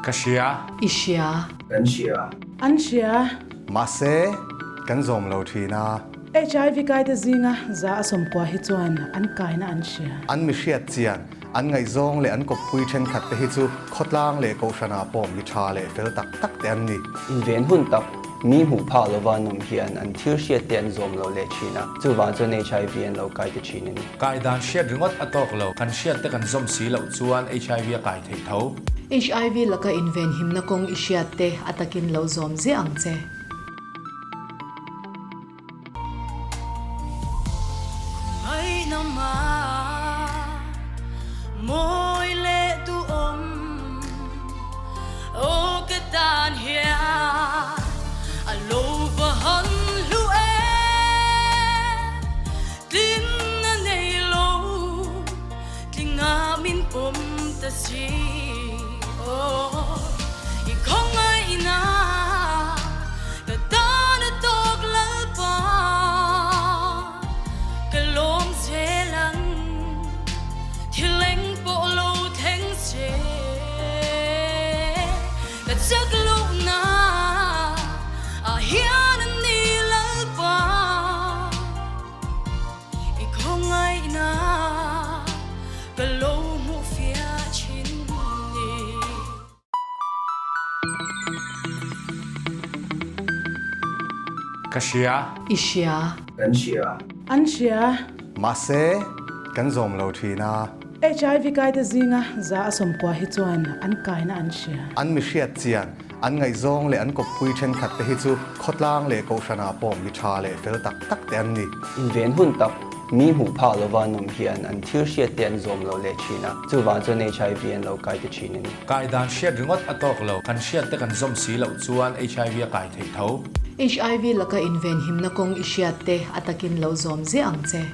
Ka hria. I hria. Kan hria. An hria. Mahse, kan zawm lo thin a. HIV kaite zinga za a sawmkua hi chuan an kaina an hria. An mi hriat chian, an ngaihzawng leh an kawppui thenkhat te hi chu khawtlang leh kohhranah pawh mi tha leh fel tak tak te an ni. Inven hun tak, mi hmuh phak lova an awm hian an thil hriat te an zawm lo leh thin a, chuvang chuan HIV an lo kai ta thin a ni. Kai dan hriat ringawt a tawk lo, kan hriat te kan zawm si loh chuan HIV a kai theih tho. HIV laka inven himna kawng i hriat te a takin lo zawm ziah ang che. I khawngaihna ka lo hmuh fiah thin ni. Ka hria. I hria. Kan hria. An hria. Mahse, kan zawm lo thin a. HIV kaite zinga za a sawmkua hi chuan an kaina an hria. An mi hriat chian An ngaihzawng leh an kawppui thenkhat te hi chu khawtlang leh kohhranah pawh mi tha leh fel tak tak te an ni. Inven hun tak, mi hmuh phak lova an awm hian an thil hriat te an zawm lo leh thin a, chuvang chuan HIV an lo kai ta thin a ni. Kai dan hriat ringawt a tawk lo, kan hriat te kan zawm si loh chuan HIV a kai theih tho. HIV laka inven himna kawng i hriat te a takin lo zawm ziah ang che.